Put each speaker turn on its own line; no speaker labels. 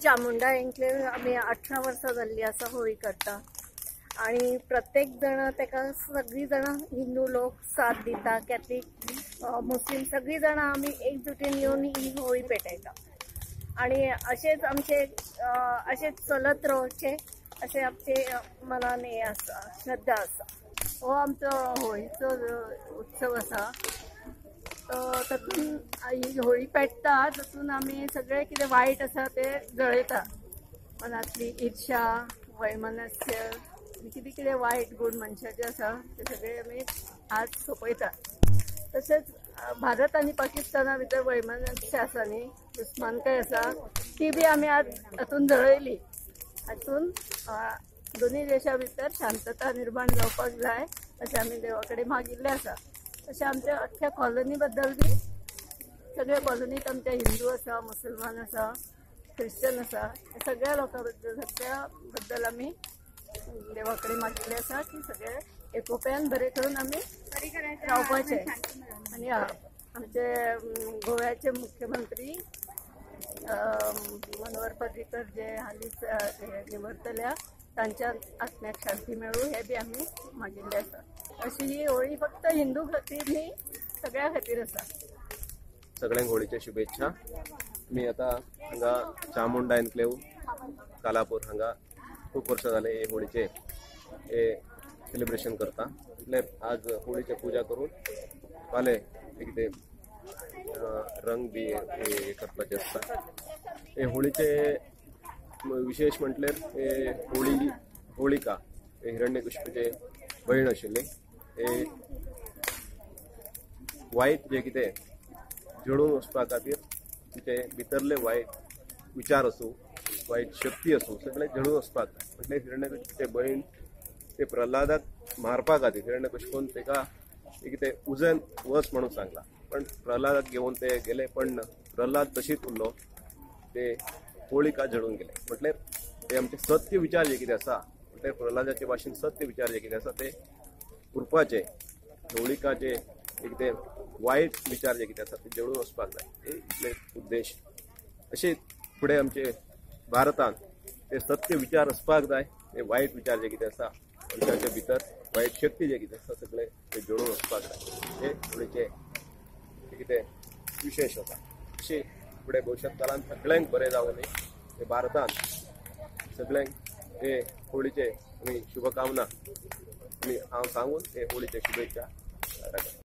Chamunda enclave आमी 18 वर्सां जाल्ली आसा होळी करता आणि प्रत्येक जण ताका सगळीं जाणां हिंदू लोक साथ दिता, कॅथलीक, मुस्लीम सगळीं जाणां आमी एकजुटीन येवन ही होळी पेटयता आणि अशेंच आमचे अशेंच चलत रावचें अशें आमचे मनान हें आसा, श्रद्धा आसा. हो आमचो होळीचो उत्सव आसा. तातूंत ही होळी पेटता तातूंत आमी सगळें कितें वायट आसा तें जळयता, मनांतली ईर्ष्या, वैमनस्य, कितें कितें वायट गूण मनशाचे आसा ते सगळे आमी आज सोंपयता. तशेंच भारत आनी पाकिस्ताना भितर वैमनस्य आसा न्ही, दुस्मानकाय आसा, ती बी आमी आज हातूंत जळयली. हातूंत दोनूय देशा भितर शांतता निर्माण जावपाक जाय अशें आमी देवा कडेन मागिल्लें आसा. तशें आमच्या अख्ख्या कॉलनी बद्दल बी सगळ्या कॉलनीत आमच्या हिंदू आसा, मुसलमान आसा, ख्रिश्चन आसा, सगळ्या लोकां बद्दल सगळ्या बद्दल आमी देवा कडेन मागिल्लें आसा की सगळे एकोप्यान बरें करून आमी रावपाचें. आनी आमचे गोव्याचे मुख्यमंत्री मनोहर पर्रीकर जे हालींच निवर्तल्या तांच्या आत्म्याक शांती मेळूं हे बी आमी मागिल्लें आसा. अशी ही होळी फक्त हिंदू खातीर न्ही, सगळ्या खातीर आसा.
सगळ्यांक होळीच्या शुभेच्छा. मी आता हांगा चामुंडा एन्क्लेव कालापूर हांगा खूब वर्सां जाले हे होळीचे हे सेलिब्रेशन करता. म्हटल्यार आज होळीचे पूजा करून फाल्यां कितें रंग बी हे करपाचे आसता. हे होळीचे विशेष म्हटल्यार हे होळी होळिका हे हिरण्यकशिपूचे भयण आशिल्ली, हे वायट जे कितें जळून वचपा खातीर तिचे भितरले वायट विचार आसूं, वायट शक्ती आसूं, सगळे जळून वचपाक जाय. म्हटल्यार हिरण्यकशिपूचे भयण ते प्रल्हादाक मारपा खातीर हिरण्यकशिपून ताका कितें उजन वच म्हणून सांगला, पण प्रल्हादाक घेवन ते गेले, पण प्रल्हाद तशीच उरलो, ते होळिका जळून गेले. म्हटल्यार ते आमचे सत्य विचार जे कितें आसा, म्हटल्यार प्रल्हादाचे भाशेन सत्य विचार जे कितें आसा ते उरपाचे, होळिकाचे कितें वायट विचार जे कितें आसा ते जळून वचपाक जाय, हे इतले उद्देश. अशें फुडें आमचे भारतान ते सत्य विचार आसपाक जाय, ते वायट विचार जे कितें आसा मनशाच्या भितर वायट शक्ती जे कितें आसा सगळे ते जळून वचपाक जाय, हे होळीचे कितें विशेष आसा. अशें फुडें भविश्यात काळान सगळ्यांक बरें जावं न्ही हे भारतान सगळ्यांक हे होळीचे आमी शुभकामना आमी हांव सांगून हे होळीचे शुभेच्छा.